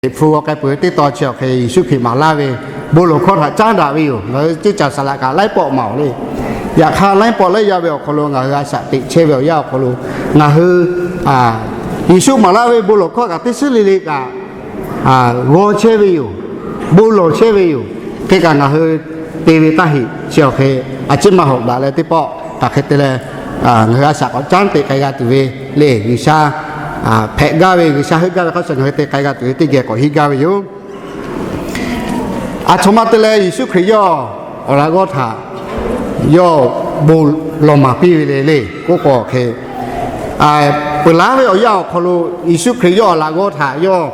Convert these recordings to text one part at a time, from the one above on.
Liꞈ hpu g'aw k'ai peuˬ ve teˇ tawn chi awˬ hk'e Yeˍsuˆ Hkriꞈ maˍ laˇ ve bon lawˬ hkawˇ htaꞈ caˉ daꞈ ve yoˬ. Ngaˬ hui ceˇ caˬ saˍ laꞈ kaꞈ laiˉ pawˆ maˍ-oˬ le. Yaꞈ hk'aˇ laiˉ pawˆ laiˉ yaˇ ve awˬ hk'aw lo ngaˬ hui a shaꞈ teꞈ chehˇ ve awˬ yanˇ awˬ hk'aw lo ngaˬ hui Yeˍsuˆ maˍ laˇ ve bon lawˬ hkawˇ kaꞈ teˇ suhˉ le le kaꞈ g'aw chehˇ ve yoˬ. Bon lawˬ chehˇ ve yoˬ. Hk'e kaꞈ ngaˬ hui te ve taˇ heꞈ chi awˬ hk'e a ciˉ maˇ hawꞈ daꞈ leh teˇ pawˆ hk'aˬ hk'e te leh ngaˬ hui a shaꞈ k'awꞈ caˉ teꞈ k'ai g'a tuˬ ve le. G'uiˬsha hpehꞈ gaˇ ve, G'uiˬsha heuˆ gaˇ ve hk'a shuˍ ngaˬ hui te k'ai g'a tuˬ ve teˇ geh k'awꞈ hiˆ gaˇ ve yoˬ. Aˬ htoꞈ ma te leh Yeˍsuˆ Hkriꞈ yawˇ awˬ laꞈ g'awˇ htaꞈ yawˇ bon lawˬ maˍ piˇ ve le le k'oˆ k'o hk'e, peuˬ laˉ ve awˬ yanˇ awˬ hk'aw lo Yeˍsuˆ Hkriꞈ yawˇ awˬ laꞈ g'awˇ htaꞈ yawˇ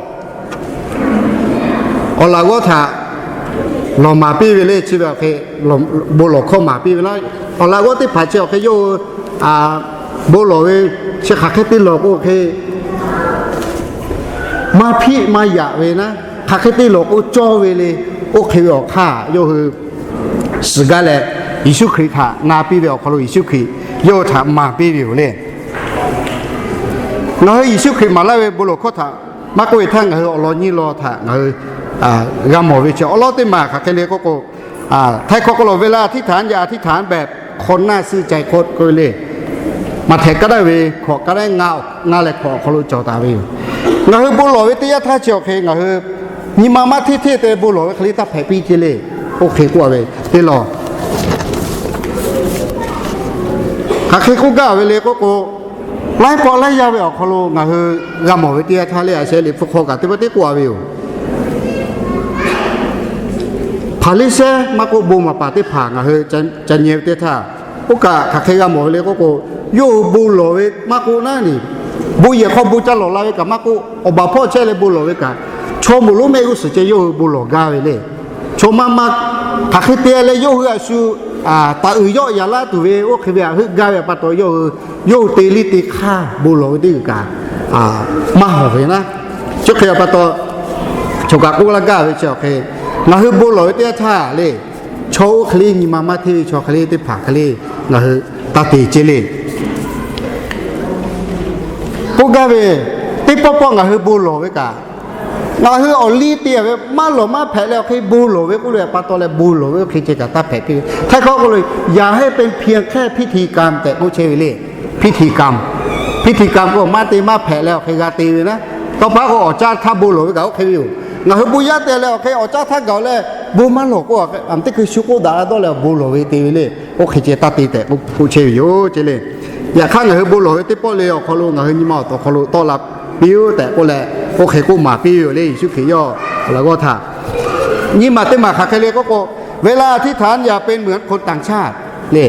awˬ laꞈ g'awˇ htaꞈ lawˬ maˍ piˇ ve le. Chi ve awˬ hk'e bon lawˬ hkawˇ maˍ piˇ ve laˇ. Awˬ laꞈ g'awˇ teˇ hpaˍ chi awˬ hk'e yawˇ hui bon lawˬ ve chi hk'aˬ hk'e te lawˬ k'o hk'e maˇ hpiˆ maˇ yaꞈ ve naˉ, hk'aˬ hk'e te lawˬ k'o cawˇ ve le. Oˇ hk'e ve awˬ hk'aˇ yawˇ hui suhˍ gaˇ leh Yeˍsuˆ Hkriꞈ htaꞈ na piˇ ve awˬ hk'aw lo Yeˍsuˆ Hkriꞈ yawˇ hui htaꞈ maˍ piˇ ve yoˬ le. Ngaˬ hui Yeˍsuˆ Hkriꞈ maˍ laˇ ve bon lawˬ hkawˇ htaꞈ maˇ k'oˆ ve htaˇ ngaˬ hui awˬ lawn nyiˇ lawn htaꞈ ngaˬ hui g'a mawˬ ve chi awˬ lawn teˇ maˬ hk'aˬ hk'e le k'oˆ k'o, Htaiˇ hkawˇ k'oˆ lo เวลาอธิษฐานอย่าอธิษฐานแบบคนหน้าซื่อใจคด k'oˆ ve le. Maꞈhtehˍ kaˉ daˇ ve hkawꞈ kaˉ daˇ ngaˇ leh hkawꞈ awˬ hk'aw lo cawˬ taˍ ve yoˬ. Ngaˬ hui bon lawˬ ve teˇ yanˇ htaˇ chi awˬ hk'e ngaˬ hui nyi ma maˇ hteˇ hteˇ te bon lawˬ ve hk'e le taˇ hpehꞈ piˇ ce le. Oˇ hk'e k'oˆ ve teˇ law hk'aˬ hk'e k'oˆ gaˇ ve le k'oˆ k'o, laiˉ pawˆ laiˉ yaˇ ve awˬ hk'aw lo ngaˬ hui g'a mawˬ ve teˇ yanˇ htaˇ le, a sheh Liꞈ hpu hk'aw kaꞈ teˇ pawˆ teˇ k'oˆ a ve yoˬ. Hpaˍriˍsehˇ maˇ k'oˆ bon maˍ paˍ teˇ hpaˍ ngaˬ hui ca nyi ve teˇ htaˇ, oˇ kaꞈ hk'aˬ hk'e g'a mawˬ ve le k'oˆ k'o, yawˇ hui bon lawˬ ve maˇ k'oˆ naˉ ni, bon yehˬ hk'aw bon ca lawˬ la ve kaꞈ maˇ k'oˆ, awˬ baˬ hpawˇ chehˇ leh bon lawˬ ve kaꞈ, chaw moˍ lonˉ mehˆ g'uˇ suhˍ ceh yawˇ hui bon lawˬ gaˇ ve le. Chaw maˇ maˇ hk'aˬ hk'e te leh yawˇ hui a shu taˍ uiˍ yawˆ yaꞈ laˇ tuˬ ve oˇ hk'e ve htaꞈ heuˆ gaˇ ve pa taw yawˇ hui, yawˇ hui te liˇ te hk'aˇ bon lawˬ ve teˇ g'uiˬ kaꞈ maˇ hawˬ ve naˉ. Chi hk'e pa taw, chaw kaꞈ k'oˆ laˇ gaˇ ve chi awˬ hk'e, ngaˬ hui bon lawˬ ve teˇ yanˇ htaˇ le, chaw oˇ hk'e le nyi ma maˇ hteˇ ve chaw hk'e le teˇ hpaˍ hk'e le ngaˬ hui taˇ te ce le. K'oˆ gaˇ ve, teˇ pawˆ pawˆ ngaˬ hui bon lawˬ ve kaꞈ, ngaˬ hui awˬ liˇ te ve maˇ lawˬ maˇ hpehꞈ leh awˬ hk'e bon lawˬ ve k'oˆ ve pa taw leh bon lawˬ ve oˇ hk'e ceh kaꞈ taˇ hpehꞈ piˇ ve. Htaiˇ hkawˇ k'oˆ lo, อย่าให้เป็นเพียงแค่พิธีกรรม tehꞈ k'oˆ chehˇ ve le. พิธีกรรม พิธีกรรม k'o maˇ te maˇ hpehꞈ leh awˬ hk'e g'a te ve naˉ. Tawˇ pa k'o awˬ caˇ htaˇ bon lawˬ ve kaꞈ oˇ hk'e ve yoˬ. Ngaˬ hui bon yaˇ te leh awˬ hk'e awˬ caˇ htaˇ gaˬ leh bon maˇ lawˬ k'o, teˇ hkui shu k'oˆ daꞈ la dawˇ leh bon lawˬ ve te ve le. Oˇ hk'e ceh taˇ te tehꞈ k'oˆ chehˇ ve yoˬ ce le. Yaꞈ hk'aˇ ngaˬ hui bon lawˬ ve teˇ pawˆ le awˬ hk'aw lo ngaˬ hui nyi ma awˬ to awˬ hk'aw lo tawˆ la piˇ-oˆ tehꞈ k'oˆ leh, oˇ hk'e k'oˆ maˍ piˇ ve yoˬ le. Yeˍsuˆ Hkriꞈ yawˇ laꞈ g'awˇ htaꞈ nyi ma teˇ maˬ hk'aˬ hk'e le k'oˆ k'o, เวลาอธิษฐานอย่าเป็นเหมือนคนต่างชาติ le.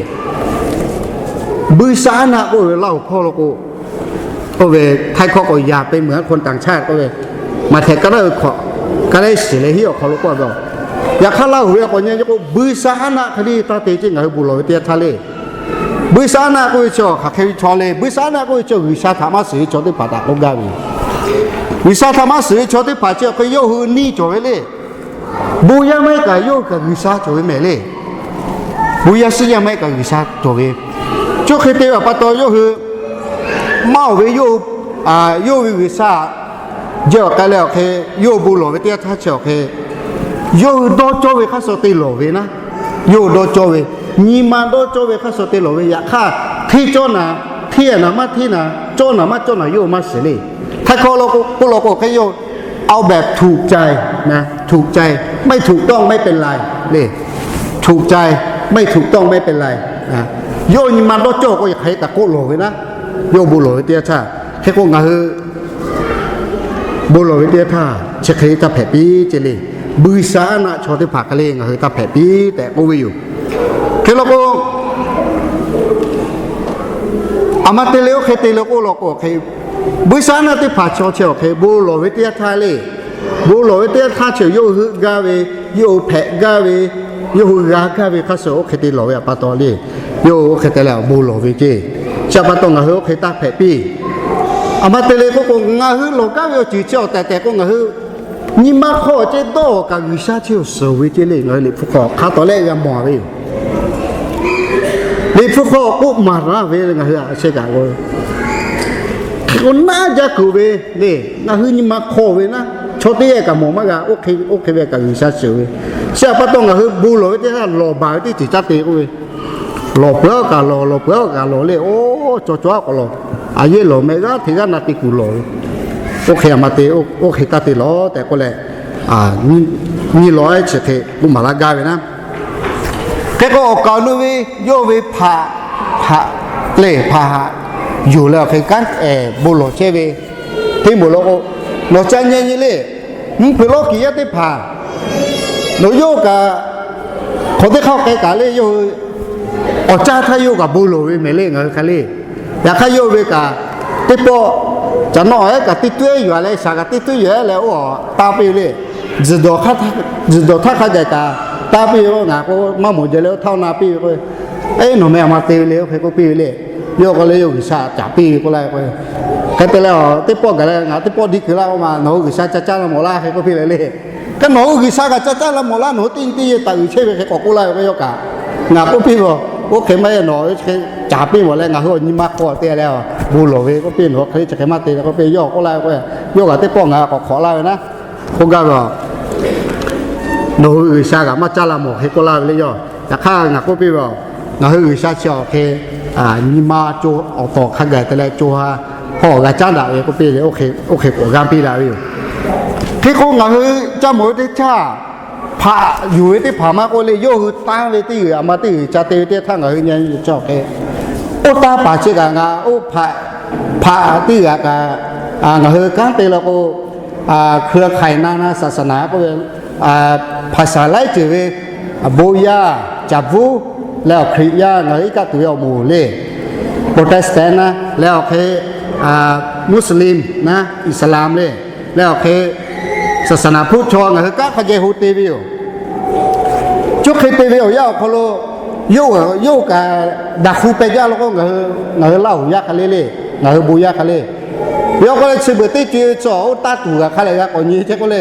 Buiˇshaˆaˉnaˆ k'oˆ ve laˇ hoꞈ hkawˇ lo k'o, oˇ ve Htaiˇ hkawˇ k'o, อย่าเป็นเหมือนคนต่างชาติ k'oˆ ve, Maꞈhtehˍ kaˉ daˇ ve hkawꞈ kaˉ daˇ shiˍ leh hiˉ awˬ hk'aw lo k'oˆ ve. Yaꞈ hk'aˇ laˇ hoꞈ ve awˬ k'awꞈ nyi k'o, Buiˇshaˆaˉnaˆ hk'e le taˇ te ce ngaˬ hui bon lawˬ ve teˇ yanˇ htaˇ le. Buiˇshaˆaˉnaˆ k'oˆ ve chi hk'aˬ hk'e ve chaw le. Buiˇshaˆaˉnaˆ k'oˆ ve chi G'uiˬsha htaꞈ maˇ shiˍ ve chaw teˇ hpaˍ htaꞈ k'oˆ gaˇ ve yoˬ. G'uiˬsha htaꞈ maˇ shiˍ ve chaw teˇ hpaˍ chi awˬ hk'e yawˇ hui neˇ cawˬ ve le. Bon yaˇ maˇ heˆ kaꞈ yawˇ hui kaꞈ G'uiˬsha cawˬ ve mehˍ le. Bon yaˇ shiˉ yaˇ maˇ heˆ kaꞈ G'uiˬsha cawˬ ve. Chi hk'e te ve pa taw yawˇ hui maˇ oˬ ve yawˇ hui, yawˇ hui ve G'uiˬsha jehˬ awˬ k'ai leh awˬ hk'e yawˇ hui bon lawˬ ve teˇ yanˇ htaˇ chi awˬ hk'e, yawˇ hui dawˇ cawˇ ve hk'aˇ suh te lawˬ ve naˉ. Yawˇ hui dawˇ cawˇ ve, nyi ma dawˇ cawˇ ve hk'aˇ suh te lawˬ ve. Yaꞈ hk'aˇ hteˇ cawˇ naˍ, hteˇ naˍ maˇ hteˇ naˍ, cawˇ naˍ maˇ cawˇ naˍ yawˇ hui maˇ shiˍ le. Htaiˇ hkawˇ k'oˆ lo k'o hk'e yawˇ เอาแบบถูกใจ ถูกใจ ไม่ถูกต้องไม่เป็นไร le. ถูกใจ ไม่ถูกต้องไม่เป็นไร Yawˇ hui nyi ma dawˇ cawˇ k'o yaꞈ hk'aˇ kaꞈ k'oˆ lawˬ ve naˉ. Yawˇ hui bon lawˬ ve teˇ yanˇ htaˇ, hk'e k'o ngaˬ hui bon lawˬ ve teˇ yanˇ htaˇ chi hk'e taˇ hpehꞈ piˇ ce le. Buiˇshaˆaˉnaˆ chaw teˇ hpaˍ hk'e le ngaˬ hui taˇ hpehꞈ piˇ tehꞈ k'oˆ ve yoˬ. Hk'e law k'o, aˬ ma te le oˇ hk'e te le k'oˆ law k'o hk'e, Buiˇshaˆaˉnaˆ teˇ hpaˍ chaw chi awˬ hk'e bon lawˬ ve teˇ yanˇ htaˇ le, bon lawˬ ve teˇ yanˇ htaˇ chi yawˇ hui heuˆ gaˇ ve, yawˇ hui hpehꞈ gaˇ ve, yawˇ hui g'a gaˇ ve hk'aˇ suh oˇ hk'e te lawˬ ve pa taw le, yawˇ hui oˇ hk'e te leh bon lawˬ ve ce. Chi pa taw ngaˬ hui oˇ hk'e taˇ hpehꞈ piˇ. Aˬ ma te le k'oˆ k'o, ngaˬ hui lawˬ gaˇ ve awˬ ceuˬ chi awˬ tehˬ tehˬ k'o ngaˬ hui nyi ma hk'aw ceh dawˇ kaꞈ G'uiˬsha chi awˬ suhˍ ve ce le. Ngaˬ hui Liꞈ hpu hk'aw hk'a tawˍ leh g'a mawˬ ve yoˬ. Liꞈ hpu hk'aw k'oˆ maˍ laˇ ve ngaˬ hui a sheh kaꞈ k'o, hk'e k'o naˉ jaˇ kuiˬ ve le. Ngaˬ hui nyi ma hk'aw ve naˉ, Chaw teˇ g'aˇ kaꞈ mawˬ maˇ g'a, oˇ hk'e ve kaꞈ G'uiˬsha shiˍ ve. Chi htaꞈ pa taw ngaˬ hui bon lawˬ ve teˇ g'aˇ lawˬ baˬ ve teˇ ceuˬ caˇ te k'oˆ ve, lawˬ peuˬ-aˬ kaꞈ lawˬ, lawˬ peuˬ-aˬ kaꞈ lawˬ le, oˇ cawˬ cawˬ-aˬ k'awꞈ lawˬ. A yehˇ lawˬ meh g'aˇ hteꞈ g'aˇ na te kuˬ lawˬ ve, oˇ hk'e a ma te, oˇ hk'e taˇ te lawˬ tehꞈ k'oˆ leh, nyi lawˬ-e chi hk'e k'oˆ maˍ laˇ gaˇ ve naˉ. Hk'e k'o awˬ kaˍ awˬ nu ve yawˇ ve hpaꞈ, hpaꞈ lehˬ hpaꞈ haꞈ yuˬ leh awˬ hk'e kanˉ bon lawˬ chehˇ ve, teˇ moˍ la k'o, nawˬ ca nyi nyi le, mvuhˇ hpeuꞈ lawˇ kiˬ yaˇ teˇ hpaˍ, nawˬ yawˇ kaꞈ hk'awꞈ teˇ hk'aˇ k'ai kaꞈ le, yawˇ hui awˬ caˇ htaˇ yawˇ kaꞈ bon lawˬ ve mehˍ le ngaˬ hui hk'a le. Yaꞈ hk'aˇ yawˇ ve kaꞈ teˇ pawˆ caꞈ nawˇ ehˉ kaꞈ teˇ tuˉ ehˉ yuˬ-a leh shaˍ kaꞈ teˇ tuˉ yuˬ-a leh oˇ taˇ piˇ ve le. Tzuhˬ dawˬ htaˇ hk'a gaˬ kaꞈ taˇ piˇ ve k'o, ngaˬ k'o maˇ mawˬ jehˬ leh oˇ htaˇ na piˇ ve k'o, eˉ nawˬ meh a ma te ve le oˇ hk'e k'oˆ piˇ ve le. Yawˇ k'o leh yawˇ G'uiˬsha caˍ piˇ ve k'oˆ laˇ ve k'o, hk'e te leh teˇ pawˆ gaˬ leh ngaˬ teˇ pawˆ diˇ kuiˬ laˇ k'o ma, nawˬ hui G'uiˬsha ca caˇ la mawˬ laˇ hk'e k'oˆ piˇ leh le. Hk'e nawˬ hui G'uiˬsha kaꞈ ca caˇ la mawˬ laˇ, nawˬ hui teˇ nyi teˇ yehˬ taˍ uiˍ chehˇ ve hk'e k'awꞈ k'oˆ laˇ ve k'o, yawˇ kaꞈ ngaˬ k'oˆ piˇ ve, oˇ hk'e maˇ heˆ, nawˬ hui caˍ piˇ mawˬ leh ngaˬ hui awˬ nyi ma hk'aw te leh bon lawˬ ve k'oˆ piˇ, nawˬ hui hk'e le chi hk'e maˇ te leh k'oˆ piˇ, yawˇ k'oˆ laˇ ve k'o, yawˇ kaꞈ teˇ pawˆ ngaˬ k'awꞈ hk'awꞈ laˇ ve naˉ, k'oˆ gaˇ ve a nawˬ hui G'uiˬsha kaꞈ maˇ caˇ la mawˬ hk'e k'oˆ laˇ ve le yawˇ. Yaꞈ hk'aˇ ngaˬ k'oˆ piˇ ve a, ngaˬ hui G'uiˬsha chi awˬ hk'e nyi ma co awˬ tawˍ hk'a gaˬ te leh co ha hpawˇ g'a caˉ daꞈ ve k'oˆ piˇ le, oˇ hk'e k'oˆ gaˇ piˇ la ve yoˬ. Hk'e k'o ngaˬ hui ca mawˬ ve teˇ htaˇ, hpaꞈ yuˬ ve teˇ hpaˍ maˇ k'oˆ le, yawˇ hui tanˇ ve teˇ g'uiˬ a ma teˇ g'uiˬ ca te ve teˇ htaˇ ngaˬ hui nyi nyi chi awˬ hk'e, oˇ taˇ paˍ chi kaꞈ ngaˬ oˇ hpaꞈ, hpaꞈ teˇ g'uiˬ kaꞈ ngaˬ hui kanˉ te la k'o, เครือข่ายนานาศาสนา k'oˆ ve, hpaˍ shaˍ laiˉ ceuˬ ve, bon yaˇ, caˍ bvuhˇ, leh awˬ Hkriꞈ yaˇ ngaˬ hui iˉ kaˆ tuˬ ve awˬ moˍ le, Protestant naˉ leh awˬ hk'e, Muslim naˉ, Islam le, leh awˬ hk'e ศาสนาพุทธ chaw ngaˬ hui kanˉ hk'a geh ho te ve yoˬ. Coˇ hk'e te ve awˬ yanˇ awˬ hk'aw lo, yawˇ kaꞈ daꞈ hk'u peh jaˇ la k'o, ngaˬ hui Laˇ huˍ yaˇ hk'a le le, ngaˬ hui bon yaˇ hk'a le. Yawˇ k'oˆ leh chi beuꞈ teˇ co e chaw oˇ taˇ tuˬ kaꞈ hk'a leh g'a k'awꞈ nyi chehˇ k'oˆ le,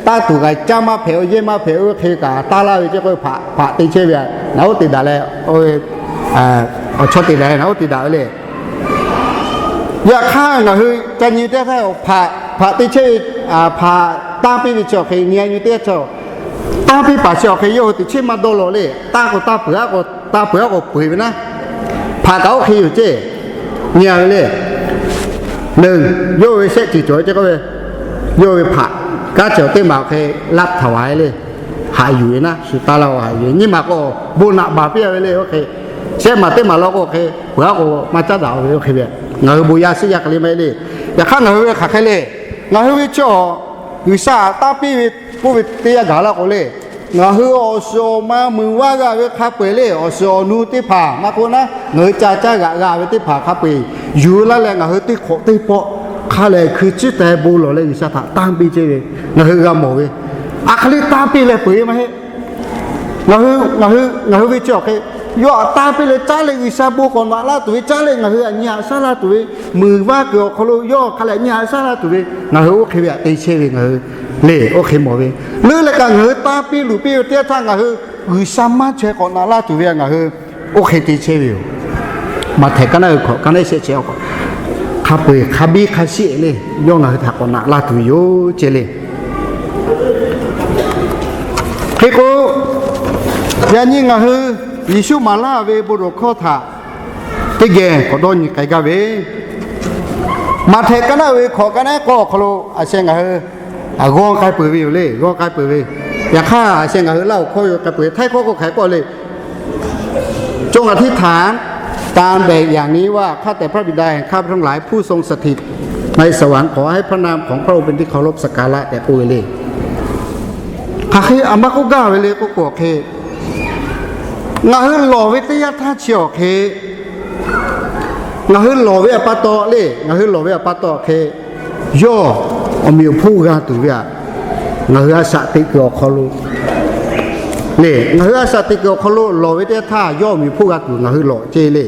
taˇ tuˬ kaꞈ caˇ maˇ hpehꞈ, awˬ yehˇ maˇ hpehꞈ, oˇ hk'e kaꞈ taˇ laˇ ve chehˇ k'oˆ, hpaꞈ te chehˇ ve a, naˬ oˇ te daꞈ leh, awˬ chaw te daꞈ leh naˬ oˇ te daꞈ ve le. Yaꞈ hk'aˇ ngaˬ hui ca nyi teˇ htaˇ, hpaꞈ te chehˇ ve, hpaꞈ tanˇ piˇ ve chi awˬ hk'e nyi a nyi teˇ htaˇ, tanˇ piˇ paˍ chi awˬ hk'e yawˇ hui teꞈ chiˉ maˇ dawˇ law le. Taˇ k'o taˇ peuˬ-a k'o, taˇ peuˬ-a k'o peu-eˬ ve naˉ, hpaꞈ kaꞈ oˇ hk'e yoˬ ceˇ, nyi a ve le. Neˬ, yawˇ ve shehˆ ceuˬ cawˬ ve ceˇ k'oˆ ve, yawˇ ve hpaꞈ kanˉ cawˬ teˇ maˬ awˬ hk'e laˇ htaˍ vaˬ e le. Haꞈ yuˬ ve naˉ, shu taˇ laˇ-o, haꞈ yuˬ ve nyiˇ maˬ k'o bon naꞈ baˬ piˇ a ve le oˇ hk'e, shehˆ maˬ teˇ maˬ law k'o hk'e peuˬ-a k'o maˇ caˉ daꞈ-o ve oˇ hk'e ve, ngaˬ hui bon yaˇ shiˉ yaˇ hk'e le maˇ heˆ le. Yaꞈ hk'aˇ ngaˬ hui ve hk'aˬ hk'e le, ngaˬ hui ve chaw G'uiˬsha tanˇ piˇ ve k'oˆ ve teˇ yanˇ gaˬ laˇ k'o le, ngaˬ hui awˬ suhˍ awˬ ma muiˬ vaˇ g'a ve hk'a peu-eˬ le, awˬ suhˍ awˬ nu teˇ hpaˍ maˇ k'oˆ naˉ, ngaˬ hui ca caˇ g'aꞈ g'a ve teˇ hpaˍ hk'a peu-eˬ yuˬ laˇ leh ngaˬ hui teˇ hk'awꞈ teˇ pawˆ hk'a lehˬ hkui ciˉ teh bon lawˬ leh G'uiˬsha htaꞈ tanˇ piˇ chehˇ ve, ngaˬ hui g'a mawˬ ve. A hk'e le tanˇ piˇ leh peu-eˬ maˇ heˆ. Ngaˬ hui, ngaˬ hui, ngaˬ hui ve chi awˬ hk'e, yawˇ htaꞈ tanˇ piˇ leh caˉ leh G'uiˬsha bon k'awꞈ naꞈ laˇ tuˬ ve, caˉ leh ngaˬ hui htaꞈ nyi haꞈ shaˉ laˇ tuˬ ve, muiˬ vaˇ kuiˬ awˬ hk'aw lo yawˇ hk'a lehˬ nyi haꞈ shaˉ laˇ tuˬ ve, ngaˬ hui oˇ hk'e ve htaꞈ te chehˇ ve ngaˬ hui le oˇ hk'e mawˬ ve. Leuˉ leh kaꞈ ngaˬ hui tanˇ piˇ luˬ piˇ ve teˇ htaˇ ngaˬ hui G'uiˬsha maˇ chaweh k'awꞈ naꞈ laˇ tuˬ ve ngaˬ hui oˇ hk'e te chehˇ ve yoˬ. Maꞈhtehˍ kaˉ naˆ uiˍ hkawꞈ kaˉ naˆ shehˆ chi awˬ hk'aw, hk'a peu-eˬ hk'a biˇ hk'a shiˆ le, yawˇ ngaˬ hui htaꞈ k'awꞈ naꞈ laˇ tuˬ ve yoˬ ceˇ le. Hk'e k'o, yaꞈ nyi ngaˬ hui Yeˍsuˆ maˍ laˇ ve bon lawˬ hkawˇ htaꞈ teˇ geh k'awꞈ dawˇ nyi k'ai gaˇ ve, Maꞈhtehˍ kaˉ naˆ ve hkawꞈ kaˉ naˆ k'awˇ awˬ hk'aw lo a sheh ngaˬ hui g'aw k'ai peuˬ ve yoˬ le, g'aw k'ai peuˬ ve. Yaꞈ hk'aˇ a sheh ngaˬ hui Laˇ huˍ hkawˇ yoˬ k'ai peuˬ ve, Htaiˇ hkawˇ k'o hk'aˬ hk'e k'oˆ le, จงอธิษฐาน ตามแบบอย่างนี้ว่า ข้าแต่พระบิดาแห่งข้าพระองค์ทั้งหลายผู้ทรงสถิตในสวรรค์ ขอให้พระนามของพระองค์เป็นที่เคารพสักการะ tehꞈ k'oˆ ve le. Hk'aˬ hk'e a maˇ k'oˆ gaˇ ve le k'oˆ k'o hk'e, ngaˬ hui lawˬ ve teˇ yanˇ htaˇ chi awˬ hk'e, ngaˬ hui lawˬ ve awˬ pa taw le, ngaˬ hui lawˬ ve awˬ pa taw hk'e, yawˇ awˬ meꞈ awˬ hponˇ g'a tuˬ ve aꞈ, ngaˬ hui a shaꞈ teꞈ kuiˬ awˬ hk'aw lo le, ngaˬ hui a shaꞈ teꞈ kuiˬ awˬ hk'aw lo lawˬ ve teˇ yanˇ htaˇ yawˇ awˬ meꞈ awˬ hponˇ g'a tuˬ ngaˬ hui lawˬ ceˇ le.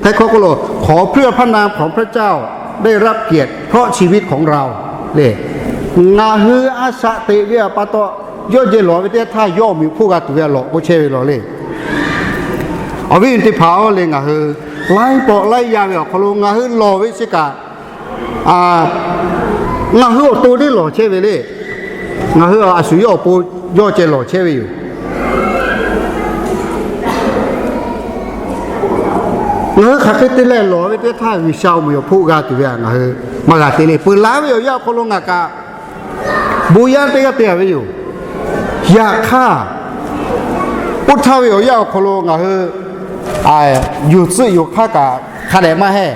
Htaiˇ hkawˇ k'oˆ lo, ขอเพื่อพระนามของพระเจ้าได้รับเกียรติเพราะชีวิตของเรา le. Ngaˬ hui a shaꞈ teꞈ ve awˬ pa taw, yawˇ jeh lawˬ ve teˇ yanˇ htaˇ yawˇ awˬ meꞈ awˬ hponˇ g'a tuˬ ve aꞈ lawˬ k'oˆ chehˇ ve law le. Awˬ viˉ awˬ nyi teˇ hpaˍ-oˬ le, ngaˬ hui laiˉ pawˆ laiˉ yaˇ ve awˬ hk'aw lo ngaˬ hui lawˬ ve chi kaꞈ, ngaˬ hui awˬ to teˇ lawˬ chehˇ ve le. Ngaˬ hui a shu yawˇ awˬ pon yawˇ ceh lawˬ chehˇ ve yoˬ. Ngaˬ hui hk'aˬ hk'e te leh lawˬ ve teˇ htaˇ G'uiˬsha awˬ meꞈ awˬ hponˇ g'a tuˬ ve htaꞈ ngaˬ hui maˇ g'a te le. Peuˬ laˬ ve awˬ yanˇ awˬ hk'aw lo ngaˬ kaꞈ bon yaˇ teˇ g'aˇ te-a ve yoˬ. Yaꞈ hk'aˇ, oˇ htaˇ ve awˬ yanˇ awˬ hk'aw lo ngaˬ hui yuˬ tcuhˆ yuˬ hk'aˇ kaꞈ hk'a dehꞈ maˇ heˆ.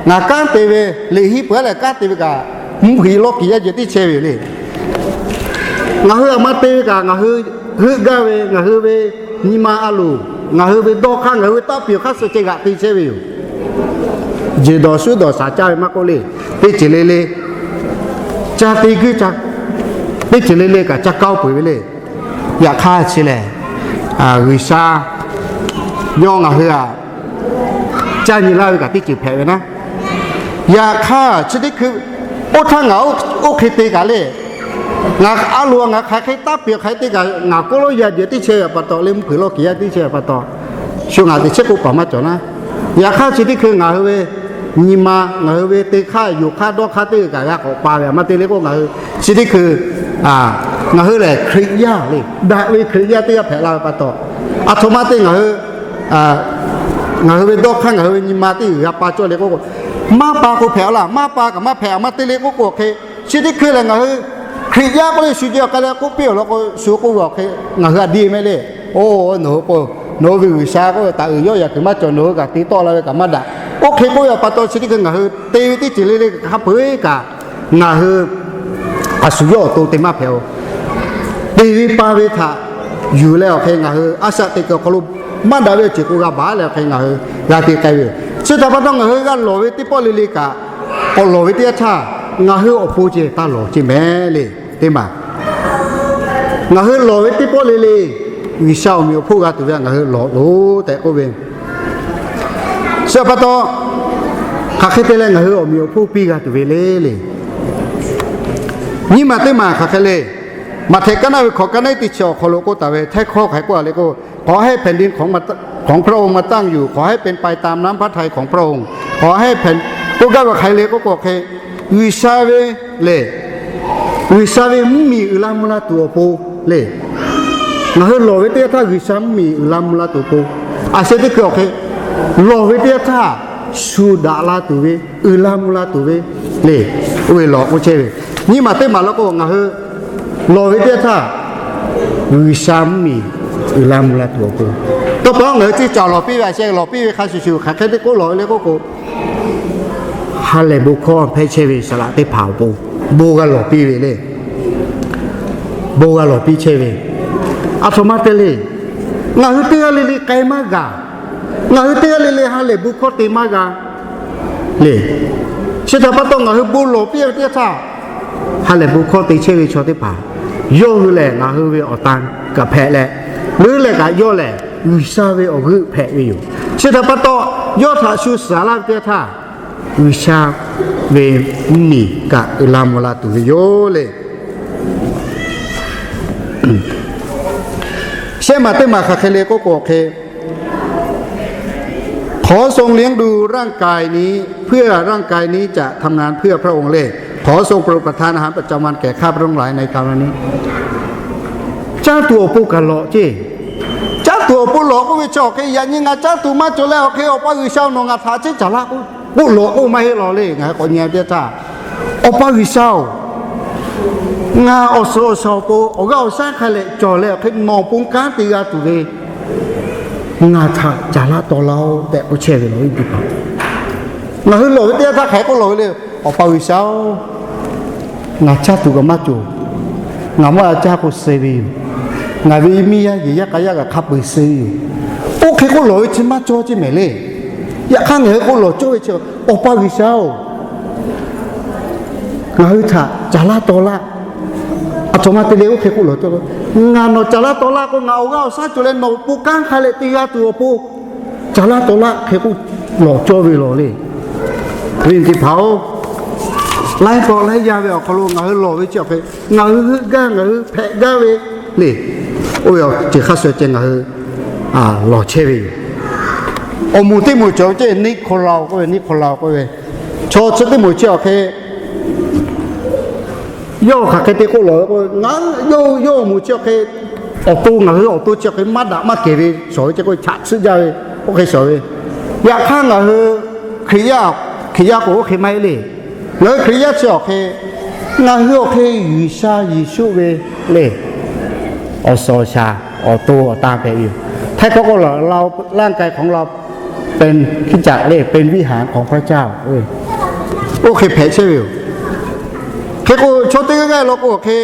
Ngaˬ kanˉ te ve, liꞈ hiˉ peuˬ-a leh kanˉ te ve kaꞈ, mvuhˇ hk'e lawˇ kiˬ yaˇ jehˬ tiˉ chehˇ ve yoˬ le. Ngaˬ hui aˬ ma te ve kaꞈ, ngaˬ hui heuˆ gaˇ ve, ngaˬ hui ve nyi ma a loˍ, ngaˬ hui ve dawˇ hk'aˇ, ngaˬ hui ve taˇ piˬ awˬ hk'aˇ suh ceh g'aꞈ te chehˇ ve yoˬ. Jeˬ dawˬ shuˉ dawˬ shaˍ caˇ ve maˇ k'oˆ le, teˇ ceuˬ le le ca te guiˇ, teˇ ceuˬ le le kaꞈ ca kaoˇ peuˬ ve le. Yaꞈ hk'aˇ chi lehˬ, G'uiˬsha yawˇ ngaˬ hui aꞈ caˇ nyi laˇ ve kaꞈ teˇ ceuˬ hpehꞈ ve naˉ. Yaꞈ hk'aˇ chi teˇ hkui oˇ htaˇ ngaˬ oˇ hk'e te kaꞈ le, ngaˬ a loˍ ngaˬ hk'aˬ hk'e taˇ piˬ hk'aˬ hk'e te kaꞈ ngaˬ k'oˆ lawˇ yaˇ jehˬ tiˉ chehˇ ve pa taw le, mvuhˇ hpeuꞈ lawˇ kiˬ yaˇ tiˉ chehˇ ve pa taw, shu ngaˬ teꞈ chehˇ k'oˆ paˍ maˇ cawˬ naˉ. Yaꞈ hk'aˇ chi teˇ hkui ngaˬ hui ve nyi ma, ngaˬ hui ve te hk'aˇ, yonˍ hk'aˇ, dawˇ hk'aˇ teˇ g'aˇ kaꞈ g'a k'awꞈ pa ve aˬ ma te le k'o, ngaˬ hui chi teˇ hkui ngaˬ hui lehˬ Hkriꞈ yaˇ le, daꞈ ve Hkriꞈ yaˇ teˇ g'aˇ hpehꞈ la ve pa taw, aˬ htoꞈ ma te ngaˬ hui ngaˬ hui ve dawˇ hk'aˇ, ngaˬ hui ve nyi ma teˇ g'uiˬ g'a pa cawˇ le k'oˆ k'o, maˇ pa k'o hpehꞈ-a laˇ, maˇ pa kaꞈ maˇ hpehꞈ aˬ ma te le k'oˆ k'o hk'e, chi teˇ hkui lehˬ ngaˬ hui Hkriꞈ yaˇ k'oˆ le shu ceh awˬ k'ai leh k'oˆ piˇ awˬ lawn k'o, shu k'oˆ ve awˬ hk'e ngaˬ hui aꞈ diˇ mehˆ le. Oˇ, nawˬ hui k'o, nawˬ hui ve G'uiˬsha k'oˆ ve taˍ uiˍ yawˇ yaꞈ kuiˬ maˇ cawˬ, nawˬ hui kaꞈ te tawˆ la ve kaꞈ maˇ daꞈ. Oˇ hk'e k'oˆ ve pa taw chi teˇ hkui ngaˬ hui te ve teˇ ceuˬ le le kaꞈ hk'a peu-eˬ kaꞈ, ngaˬ hui a shu yawˇ awˬ to te maˇ hpehꞈ-oˬ. Te ve pa ve htaꞈ yuˬ leh awˬ hk'e ngaˬ hui a shaꞈ teꞈ kuiˬ awˬ hk'aw lo maˇ daꞈ ve awˬ ceuˬ k'o g'a baˬ leh awˬ hk'e ngaˬ hui g'a te k'ai ve yoˬ. Chi htaꞈ pa taw ngaˬ hui g'a lawˬ ve teˇ pawˆ le le kaꞈ, k'awꞈ lawˬ ve teˇ yanˇ htaˇ ngaˬ hui awˬ pon ceh taˇ lawˬ ceh mehˍ le. Teˇ maˬ ngaˬ hui lawˬ ve teˇ pawˆ le le, G'uiˬsha awˬ meꞈ awˬ hponˇ g'a tuˬ ve htaꞈ ngaˬ hui lawˬ loˬ tehꞈ k'oˆ ve, chi htaꞈ pa taw hk'aˬ hk'e te leh ngaˬ hui awˬ meꞈ awˬ hponˇ piˇ g'a tuˬ ve le le. Nyiˇ maˬ teˇ maˬ hk'aˬ hk'e le. Maꞈhtehˍ kaˉ naˆ ve hkawꞈ kaˉ naˆ teˇ chi awˬ hk'aw lo k'oˆ taˍ ve, htehˇ hkawˇ hk'aˬ hk'e k'oˆ a le k'o, ขอให้แผ่นดินของ ของพระองค์มาตั้งอยู่ ขอให้เป็นไปตามน้ำพระทัยของพระองค์ ขอให้แผ่น k'oˆ gaˇ ve hk'aˬ hk'e le k'oˆ k'o hk'e, G'uiˬsha ve lehˬ, G'uiˬsha ve mvuhˇ miˬ uiˍ la mvuh la tuˬ awˬ pon le. Ngaˬ hui lawˬ ve teˇ yanˇ htaˇ G'uiˬsha mvuhˇ miˬ uiˍ la mvuh la tuˬ awˬ pon, a sheh teˇ hkui awˬ hk'e lawˬ ve teˇ yanˇ htaˇ shu daꞈ la tuˬ ve, uiˍ la mvuh la tuˬ ve le. Oˇ ve lawˬ k'oˆ chehˇ ve, nyiˇ maˬ teˇ maˬ lo k'o ngaˬ hui lawˬ ve teˇ yanˇ htaˇ G'uiˬsha mvuhˇ miˬ uiˍ la mvuh la tuˬ awˬ pon, tawˇ pa ngaˬ hui teˇ caˬ lawˬ piˇ ve, a sheh lawˬ piˇ ve hk'a shuˍ shuˍ hk'aˬ hk'e te k'oˆ lawˬ ve le k'oˆ k'o, ha lehˬ bon hkawˇ hpehˇ chehˇ ve saˍ laꞈ teˇ hpaˍ awˬ pon bon g'a lawˬ piˇ ve le. Bon g'a lawˬ piˇ chehˇ ve, aˬ htoꞈ ma te le. Ngaˬ hui teˇ g'aˇ le le k'ai maˇ g'a. Ngaˬ hui teˇ g'aˇ le le ha lehˬ bon hkawˇ te maˇ g'a le. Chi htaꞈ pa taw ngaˬ hui bon lawˬ piˇ ve teˇ yanˇ htaˇ, ha lehˬ bon hkawˇ te chehˇ ve chaw teˇ hpaˍ, yawˇ hui lehˬ ngaˬ hui ve awˬ tan kaꞈ hpehꞈ leh, leuˉ leh kaꞈ yawˇ lehˬ G'uiˬsha ve awˬ g'euˆ hpehꞈ ve yoˬ. Chi htaꞈ pa taw, yawˇ htaꞈ shu suhˍ laˇ ve teˇ yanˇ htaˇ, G'uiˬsha ve mvuhˇ miˬ kaꞈ uiˍ la mvuh la tuˬ ve yoˬ le. Shehˆ maˬ teˇ maˬ hk'aˬ hk'e le k'oˆ k'o hk'e, ขอทรงเลี้ยงดูร่างกายนี้ เพื่อร่างกายนี้จะทำงานเพื่อพระองค์เลย ขอทรงโปรดประทานอาหารประจำวันแก่ข้าพระองค์ทั้งหลายในคราวนี้ Caˇ tuˬ awˬ pon kaꞈ lawꞈ ceˇ. Caˇ tuˬ awˬ pon lawꞈ k'oˆ ve chi awˬ hk'e, yaꞈ nyi ngaˬ caˇ tuˬ maˇ cawˬ leh awˬ hk'e, Awˬ pa G'uiˬsha-oˬ, nawˬ ngaˬ htaꞈ ceˇ caˍ laˇ k'oˆ lawꞈ k'oˆ maˇ heˆ law le. Ngaˬ hui k'awꞈ nyi teˇ htaˇ, Awˬ pa G'uiˬsha-oˬ, ngaˬ awˬ suhˍ awˬ shaˍ awˬ pon awˬ g'aˇ awˬ shaˉ hk'a leh cawˬ leh awˬ hk'e nawˬ pon kanˉ te g'a tuˬ ve ngaˬ htaꞈ caˍ laˇ taw laˇ-oˆ tehꞈ k'oˆ chehˇ ve lawꞈ ve teˇ hpaˍ. Ngaˬ hui lawꞈ ve teˇ yanˇ htaˇ hk'aˬ hk'e k'oˆ lawꞈ ve le, Awˬ pa G'uiˬsha-oˬ, ngaˬ caˇ tuˬ kaꞈ maˇ cawˬ. Ngaˬ maˇ g'a caˇ k'o suh ve yoˬ. Ngaˬ ve miˇ yaˇ yehˬ yaˇ k'a yaˇ kaꞈ hk'a peu-eˬ suh ve yoˬ. Oˇ hk'e k'oˆ lawꞈ ve chi maˇ cawˇ ceˇ mehˍ le. Yaꞈ hk'aˇ ngaˬ hui k'oˆ lawꞈ cawˇ ve chi, Awˬ pa G'uiˬsha-oˬ, ngaˬ hui htaꞈ caˍ laˇ taw laˇ. Aˬ htoꞈ ma te le oˇ hk'e k'oˆ lawꞈ cawˇ ve, ngaˬ nawˬ caˍ laˇ taw laˇ k'o, ngaˬ awˬ g'aˇ awˬ shaˉ cawˬ leh nawˬ pon kanˉ hk'a leh te g'a tuˬ awˬ pon caˍ laˇ taw laˇ hk'e k'oˆ lawꞈ cawˇ ve lawˬ le. Awˬ viˉ teˇ hpaˍ-oˬ, laiˉ pawˆ laiˉ yaˇ ve awˬ hk'aw lo ngaˬ hui lawˬ ve chi awˬ hk'e, ngaˬ hui heuˆ gaˇ, ngaˬ hui hpehꞈ gaˇ ve le. Oˇ ve awˬ ceuˬ hk'a shuˍ ceh ngaˬ hui lawˬ chehˇ ve yoˬ. Awˬ moˍ teˇ moˍ cawˬ ve ceˇ, Niˆhkoˍlaˆ k'oˆ ve, Niˆhkoˍlaˆ k'oˆ ve, chaw chi teˇ moˍ chi awˬ hk'e Yawˇ hk'aˬ hk'e te k'oˆ lawˬ ve k'o, ngaˬ yawˇ yawˇ moˍ chi awˬ hk'e, awˬ to ngaˬ hui awˬ to chi awˬ hk'e maˇ daꞈ maˇ kehˬ ve shawˍ ve chi k'o, chaꞈ tsuhˆ jaˇ ve, oˇ hk'e shawˍ ve. Yaꞈ hk'aˇ ngaˬ hui Hkriꞈ yaˇ, Hkriꞈ yaˇ k'o oˇ hk'e maˇ heˆ le. Ngaˬ hui Hkriꞈ yaˇ chi awˬ hk'e, ngaˬ hui awˬ hk'e G'uiˬsha Yeˍsuˆ ve le, awˬ suhˍ awˬ shaˍ, awˬ to awˬ ta hpehꞈ ve yoˬ. Htaiˇ hkawˇ k'oˆ lawˬ, ร่างกายของเราเป็นคริสตจักร le, เป็นวิหารของพระเจ้า oˇ hk'e hpehꞈ chehˇ ve yoˬ. Hk'e k'o, chaw teˇ g'aˇ g'aˇ law k'o hk'e,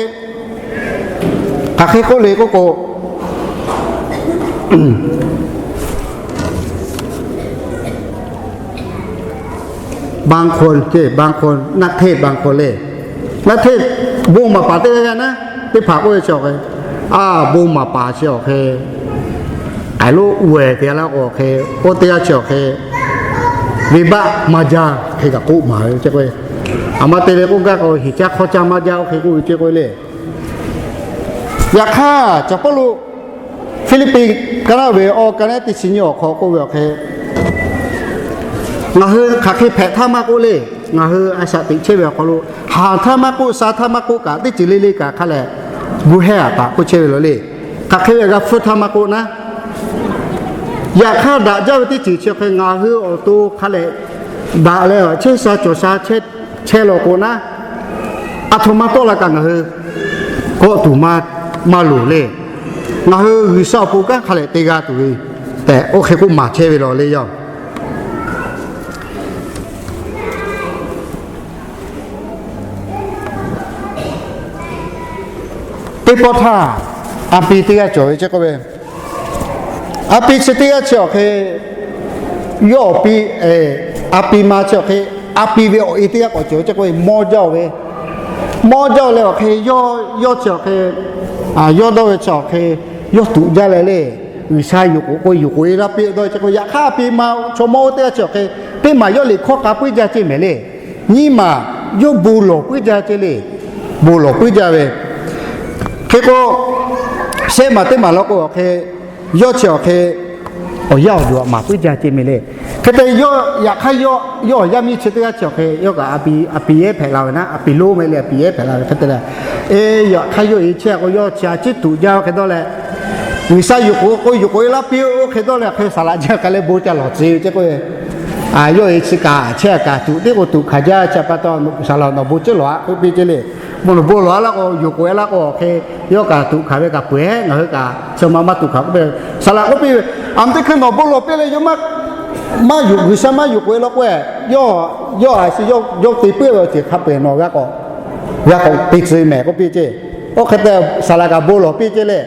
hk'aˬ hk'e k'oˆ le k'oˆ k'o, บางคน le, นักเทศน์ บางคน le, นักเทศน์ bon maˍ paˍ teˇ g'aˇ g'aˇ naˉ, teˇ hpaˍ k'oˆ ve chi awˬ hk'e, a, bon maˍ paˍ chi awˬ hk'e k'ai lo uiˍ te la k'o hk'e, oˇ teˇ g'aˇ chi awˬ hk'e, venˇbaˆ maˇ jaˇ hk'e kaꞈ k'oˆ maˍ ve ce k'o, aˬ ma te ve k'oˆ gaˇ k'o, hiˍ caˇ hk'awˇ caˇ maˇ jaˇ oˇ hk'e k'oˆ ve ce k'o le. Yaꞈ hk'aˇ, caˬ Pawˇluꞈ Hpiˇliˇpiˆ ka naˆ ve awˬ ka naˆ teˇ chi nyiˇ awˬ hk'aw k'oˆ ve awˬ hk'e, ngaˬ hui hk'aˬ hk'e hpehꞈ htaˇ maˇ k'oˆ le, ngaˬ hui a shaꞈ teꞈ chehˇ ve awˬ hk'aw lo, haˍ htaˇ maˇ k'oˆ, sha htaˇ maˇ k'oˆ kaꞈ, teˇ ceuˬ le le kaꞈ hk'a lehˬ, gu hehˇ aꞈ taꞈ k'oˆ chehˇ ve law le. Hk'aˬ hk'e ve g'a hpfuhˇ htaˇ maˇ k'oˆ naˉ, yaꞈ hk'aˇ daꞈ jaˇ ve teˇ ceuˬ chi hk'e ngaˬ hui awˬ to hk'a lehˬ, daꞈ leh chehˇ sha cawˬ sha chehˇ law k'o naˉ, aˬ htoꞈ ma tawˆ la kaꞈ ngaˬ hui kawˆ tuˬ maˇ loˍ le. Ngaˬ hui G'uiˬsha awˬ pon kanˉ hk'a lehˬ te g'a tuˬ ve tehꞈ, oˇ hk'e k'oˆ maˍ chehˇ ve law le yoˬ. Teˇ pawˆ htaˇ, a pi teˇ g'aˇ cawˬ ve ce k'oˆ ve, a pi chi teˇ g'aˇ chi awˬ hk'e, yawˇ awˬ pi, a pi ma chi awˬ hk'e, a pi ve awˬ e teˇ g'aˇ k'awꞈ cawˬ ve ce k'oˆ ve, mawˇ jaˇ-oˬ ve, mawˇ jaˇ-oˬ leh awˬ hk'e, yawˇ yawˇ chi awˬ hk'e, yawˇ dawˇ ve chi awˬ hk'e, yawˇ tuꞈ jaˇ leh le, G'uiˬsha yuˬ k'oꞈ k'o yuˬ k'oꞈ e laˇ piˇ dawˇ ve ce k'o, yaꞈ hk'aˇ a pi ma chaw mawˇ oˇ teˇ g'aˇ chi awˬ hk'e, teˇ maˬ yawˇ liꞈ hkawˇ k'a puiˉ jaˇ ce mehˍ le. Nyiˇ maˬ yawˇ bon lawˬ puiˉ jaˇ ce le. Bon lawˬ puiˉ jaˇ ve. Hk'e k'o, shehˆ maˬ teˇ maˬ law k'o awˬ hk'e, yawˇ chi awˬ hk'e awˬ yaˇ awˬ duˬ aꞈ maˍ puiˉ jaˇ ce mehˍ le. Hk'e te yawˇ yaꞈ hk'aˇ yawˇ, yawˇ awˬ yaˇ miˇ chi teˇ g'aˇ chi awˬ hk'e yawˇ kaꞈ a pi, a pi yehˉ hpehꞈ la ve naˉ, a pi lonˉ mehˍ le, a pi yehˉ hpehꞈ la ve hk'e te leh, e, yaꞈ hk'aˇ yawˇ e chehˇ k'o yawˇ chi a ciˉ tuꞈ jaˇ oˇ hk'e dawˇ leh, G'uiˬsha yuˬ k'oꞈ k'o yuˬ k'oꞈ e laˇ piˇ oˇ hk'e dawˇ leh hk'e saˍ laꞈ jaˇ k'ai leh bon ca lawˬ tcuh ve ce k'o, yawˇ e chi kaꞈ chehˇ kaꞈ tuꞈ teˇ k'o tuꞈ hkanˍ jaˇ chi pa taw, saˍ laꞈ nawˬ bon ciˉ lawˬ a k'oˆ piˇ ce le. Bon lawˬ, bon lawˬ a laˇ k'o yuˬ k'oꞈ e laˇ k'o hk'e, yawˇ kaꞈ tuꞈ hkanˍ ve kaꞈ peuˬ-eˬ, ngaˬ hui kaꞈ chi ma maˇ tuꞈ hkanˍ k'oˆ piˇ. Saˍ laꞈ k'oˆ piˇ ve, aˬ ma teˇ hkui nawˬ bon lawˬ piˇ leh yawˇ maˇ, maˇ yuˬ, G'uiˬsha maˇ yuˬ k'oꞈ e law k'o, yawˇ a shu yawˇ te puiˉ ve awˬ ceuˬ hk'a peu-eˬ nawˬ g'a k'awꞈ, g'a k'awꞈ te tcuh mehˍ k'oˆ piˇ ce. Oˇ hk'e te saˍ laꞈ kaꞈ bon lawˬ piˇ ce le.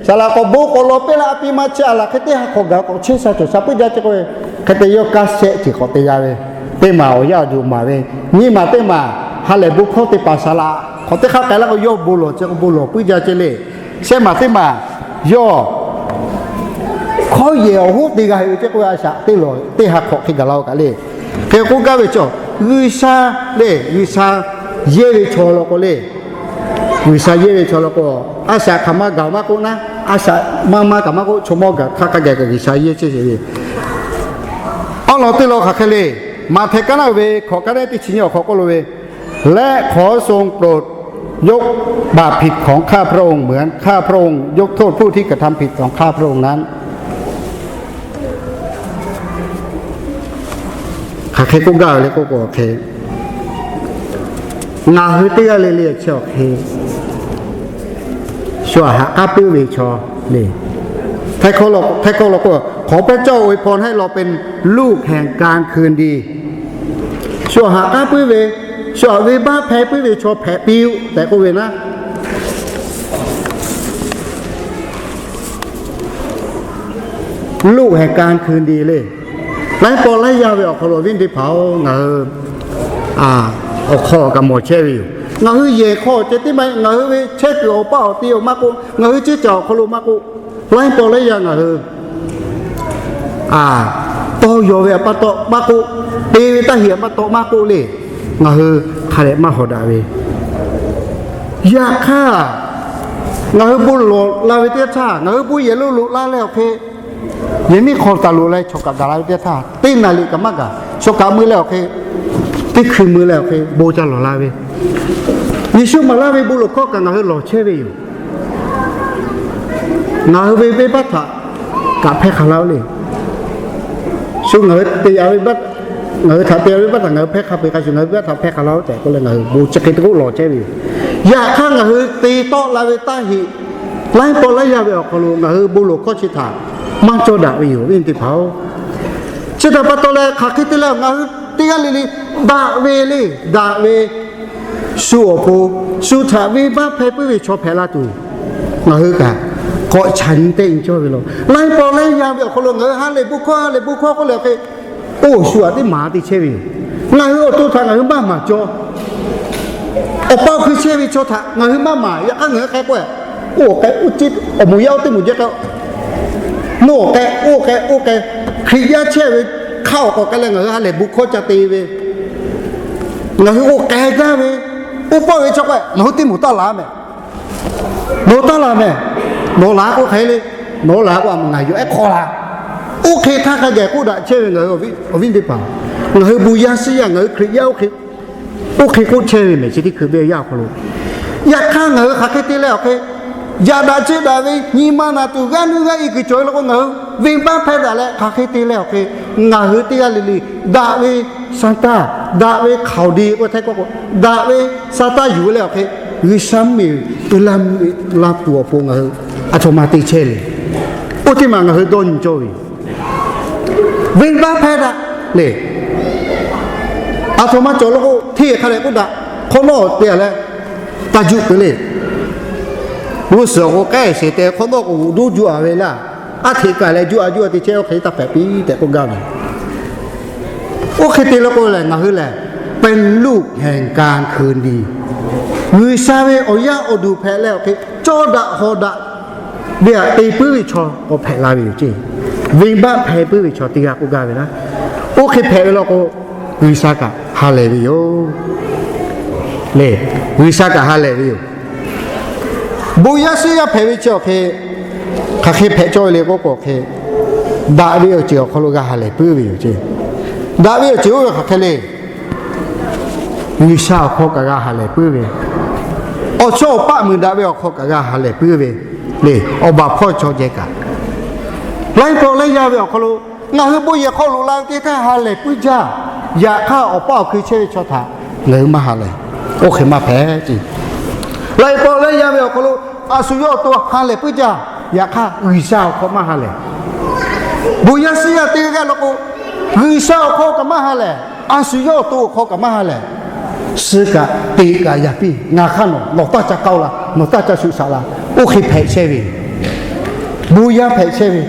Saˍ laꞈ k'awꞈ bon k'awꞈ lawˬ piˇ leh a pi ma chi a laˬ hk'e teˇ ha hk'awꞈ gaˬ k'awꞈ chehˇ sha cawˬ sha puiˉ jaˇ ce k'o, hk'e te yawˇ kanˉ shehˆ ceuˬ k'awꞈ te g'a ve, teˇ maˬ awˬ yaˇ awˬ duˬ maˍ ve, nyiˇ maˬ teˇ maˬ ha lehˬ bon hkawˇ te paˍ saˍ laꞈ k'awꞈ teˇ hk'aˇ k'ai laˇ k'o yawˇ bon lawˬ ce k'o bon lawˬ puiˉ jaˇ ce le. Shehˆ maˬ teˇ maˬ yawˇ hkawˇ yehˬ awˬ hoˉ te g'a ve ce k'o, a shaꞈ teˇ lawˬ teˇ ha hk'awꞈ hk'e gaˬ la-o kaꞈ le. Hk'e k'oˆ gaˇ ve chaw, G'uiˬsha le, G'uiˬsha yehˇ ve chaw law k'o le, G'uiˬsha yehˇ ve chaw law k'o, a shaꞈ hk'aˬ ma gaˬ maˇ k'oˆ naˉ, a shaꞈ maˇ maˇ kaꞈ maˇ k'oˆ, chaw mawˇ gaˬ hk'a hk'a gaˬ kaꞈ G'uiˬsha yehˇ chehˇ ve. Awˬ lawn teˇ lawn hk'aˬ hk'e le, Maꞈhtehˍ ka naˆ ve hkawꞈ ka naˆ teˇ chi nyiˇ awˬ hk'aw k'oˆ lo ve, และขอทรงโปรดยกบาปผิดของข้าพระองค์ เหมือนข้าพระองค์ยกโทษผู้ที่กระทำผิดต่อข้าพระองค์นั้น Hk'aˬ hk'e k'oˆ gaˇ ve le k'oˆ k'o hk'e, ngaˬ hui teˇ g'aˇ le le chi awˬ hk'e, shu aꞈ haꞈ k'aˉ puiˉ ve chaw le. Htaiˇ hkawˇ law k'o, ขอพระเจ้าอวยพรให้เราเป็นลูกแห่งการคืนดี Shu aꞈ haꞈ k'aˉ puiˉ ve, shu aꞈ venˇbaˆ hpehˇ puiˉ ve chaw hpehꞈ piˇ-oˆ tehꞈ k'oˆ ve naˉ, loˆ heh kanˇ hkui de le. Laiˉ pawˆ laiˉ yaˇ ve awˬ hk'aw lo awˬ viˉ teˇ hpaˍ-oˬ, ngaˬ hui awˬ hk'aw kaꞈ mawˬ chehˇ ve yoˬ. Ngaˬ hui yehˬ hk'aw ceh tiˉ maˇ heˆ, ngaˬ hui ve chehˇ kuiˬ awˬ paˇ awˬ te-oˬ maˇ k'oˆ, ngaˬ hui ceˇ caˬ awˬ hk'aw lo maˇ k'oˆ, laiˉ pawˆ laiˉ yaˇ ngaˬ hui tawˇ yaw ve awˬ pa taw maˇ k'oˆ, te ve taˇ heꞈ awˬ pa taw maˇ k'oˆ le, ngaˬ hui hk'a dehꞈ maˇ hawˍ daꞈ ve. Yaꞈ hk'aˇ, ngaˬ hui bon lawˬ la ve teˇ yanˇ htaˇ, ngaˬ hui bon yehˬ lo loꞈ la leh awˬ hk'e, yehˬ miˉ hk'aw taˍ loꞈ la chaw kaꞈ gaˬ la ve teˇ yanˇ htaˇ, teˇ naˍ liꞈ kaꞈ maˇ gaˬ, chaw kaꞈ mui leh awˬ hk'e, teˇ hkui mui leh awˬ hk'e bon ca lawˬ la ve. Yeˍsuˆ maˍ laˇ ve bon lawˬ hkawˇ kaꞈ ngaˬ hui lawˬ chehˇ ve yoˬ. Ngaˬ hui ve venˇbaˆ htaꞈ kaꞈ hpehˇ hk'a laˇ-oˆ le. Shu ngaˬ hui te a ve, ngaˬ hui htaꞈ te a ve venˇbaˆ htaꞈ ngaˬ hui hpehˇ hk'a peu-eˬ hk'a shuˍ, ngaˬ hui venˇbaˆ htaꞈ hpehˇ hk'a laˇ-oˆ tehꞈ k'oˆ leh ngaˬ hui bon chi hk'e te k'oˆ lawˬ chehˇ ve yoˬ. Yaꞈ hk'aˇ, ngaˬ hui te tawˆ la ve taˇ heꞈ, laiˉ pawˆ laiˉ yaˇ ve awˬ hk'aw lo ngaˬ hui bon lawˬ hkawˇ chi htaꞈ maˇ cawˇ daꞈ ve yoˬ, awˬ viˉ teˇ hpaˍ-oˬ. Chi htaꞈ pa taw leh hk'aˬ hk'e te leh ngaˬ hui teˇ g'aˇ le le daꞈ ve le, daꞈ ve shu awˬ pon, shu htaꞈ venˇbaˆ hpehˇ puiˉ ve chaw hpehꞈ la tuˬ, ngaˬ hui kaꞈ k'awꞈ chaꞈ nyi tehˆ nyi cawˇ ve law. Laiˉ pawˆ laiˉ yaˇ ve awˬ hk'aw lo ngaˬ hui ha lehˬ bon hkawˇ, ha lehˬ bon hkawˇ k'oˆ leh awˬ hk'e, oˇ shu aꞈ teˇ maˍ te chehˇ ve yoˬ. Ngaˬ hui awˬ to htaꞈ ngaˬ hui maˇ maˍ cawˇ. Awˬ pa awˬ hkui chehˇ ve chaw htaꞈ ngaˬ hui maˇ maˍ. Yaꞈ hk'aˇ ngaˬ hui hk'a k'oˆ-e, oˇ k'ai oˇ ceˇ, awˬ moˍ yaˇ oˇ teˇ moˍ jehˇ k'ai, nawˬ k'ai oˇ k'ai oˇ k'ai, Hkriꞈ yaˇ chehˇ ve hk'aˇ awˬ k'awꞈ k'ai leh ngaˬ hui ha lehˬ bon hkawˇ ca te ve, ngaˬ hui oˇ k'ai gaˇ ve, oˇ pawˆ ve chaw k'o, ngaˬ hui teˇ moˍ taˇ laˬ mehˍ. Nawˬ taˇ laˬ mehˍ. Nawˬ laˬ k'o hk'e le, nawˬ laˬ k'o a maˬ ngaˬ yawˇ ehˉ hk'aw la. Oˇ hk'e htaˇ hk'a gaˬ k'oˆ daꞈ chehˇ ve ngaˬ hui awˬ viˉ teˇ hpaˍ, ngaˬ hui bon yaˇ shiˉ yaˇ ngaˬ hui Hkriꞈ yaˇ oˇ hk'e, oˇ hk'e k'oˆ chehˇ ve mehˍ chi teˇ hkui ve yaˇ awˬ hk'aw lo. Yaꞈ hk'aˇ ngaˬ hui hk'aˬ hk'e te leh awˬ hk'e, yaꞈ daꞈ chehˇ daꞈ ve nyi ma naˍ tuˬ g'aˇ nuˇ g'aˇ e kuiˬ cawˬ ve law k'o, ngaˬ hui venˇbaˆ hpehˇ daꞈ leh hk'aˬ hk'e te leh awˬ hk'e, ngaˬ hui teˇ g'aˇ le le daꞈ ve sa taˇ, daꞈ ve hkaoˍ de k'oˆ htaˇ k'oˆ k'o, daꞈ ve sa taˇ yuˬ leh awˬ hk'e, G'uiˬsha mvuhˇmiˬ uiˍ la mvuhˇmiˬ la tuˬ awˬ pon ngaˬ hui aˬ htoꞈ ma te chehˇ le. Oˇ teˇ maˬ ngaˬ hui dawˇ nyi cawˇ ve, venˇbaˆ hpehˇ daꞈ le. Aˬ htoꞈ ma cawˬ law k'o, hteˇ hk'a leh k'oˆ daꞈ, hk'awꞈ nawˉ te-a leh, taˇ juˆ keu le. G'uˇ suhˍ awˬ k'o k'ehˉ sheˍ te hk'awꞈ nawˉ k'o g'uꞈ doˉ juˆ-a ve laˇ. Aˉ hteꞈ kaꞈ leh juˆ-a juˆ-a te chehˇ oˇ hk'e taˇ hpehꞈ piˇ tehꞈ k'oˆ gaˇ ve. Oˇ hk'e te law k'o lehˬ, ngaˬ hui lehˬ เป็นลูกแห่งการคืนดี, G'uiˬsha ve awˬ yaˇ awˬ duˬ hpehꞈ leh awˬ hk'e, cawˇ daꞈ hawˍ daꞈ ve htaꞈ te puiˉ ve chaw k'awꞈ hpehꞈ la ve yoˬ ceˇ. Venˇbaˆ hpehˇ puiˉ ve chaw teˇ g'aˇ k'oˆ gaˇ ve laˇ. Oˇ hk'e hpehꞈ ve law k'o, G'uiˬsha kaꞈ ha lehˬ ve yoˬ le. G'uiˬsha kaꞈ ha lehˬ ve yoˬ. Bon yaˇ shiˉ yaˇ hpehꞈ ve chi awˬ hk'e, hk'aˬ hk'e hpehꞈ cawˇ ve le k'oˆ k'o hk'e, daꞈ ve awˬ ceuˬ awˬ hk'aw lo g'a ha lehˬ puiˉ ve yoˬ ceˇ. Daꞈ ve awˬ ceuˬ oˇ ve hk'aˬ hk'e le, G'uiˬsha awˬ hk'aw kaꞈ g'a ha lehˬ puiˉ ve, awˬ chawˇ awˬ paˆ muiˬ daꞈ ve awˬ hk'aw kaꞈ g'a ha lehˬ puiˉ ve le. Awˬ baˬ hpawˇ chaw ceh kaꞈ, laiˉ pawˆ laiˉ yaˇ ve awˬ hk'aw lo ngaˬ hui bon yehˬ hk'aw loꞈ la ve teˇ htaˇ ha lehˬ puiˉ jaˇ. Yaꞈ hk'aˇ, awˬ paˆ awˬ hkui chehˇ ve chaw htaꞈ ngaˬ hui maˇ ha lehˬ. Oˇ hk'e maˇ hpehꞈ ceˇ. Laiˉ pawˆ laiˉ yaˇ ve awˬ hk'aw lo a shu yawˇ awˬ to ha lehˬ puiˉ jaˇ. Yaꞈ hk'aˇ, G'uiˬsha awˬ hk'aw maˇ ha lehˬ. Bon yaˇ shiˉ yaˇ teˇ g'aˇ law k'o, G'uiˬsha awˬ hk'aw kaꞈ maˇ ha lehˬ, a shu yawˇ awˬ to awˬ hk'aw kaꞈ maˇ ha lehˬ. Suh kaꞈ teꞈ kaꞈ yaꞈ piˇ, ngaˬ hk'aˇ nawˬ, nawˬ taˇ ca k'aoˆ la, nawˬ taˇ ca shuˍ shaꞈ la. Oˇ hk'e hpehꞈ chehˇ ve, bon yaˇ hpehꞈ chehˇ ve,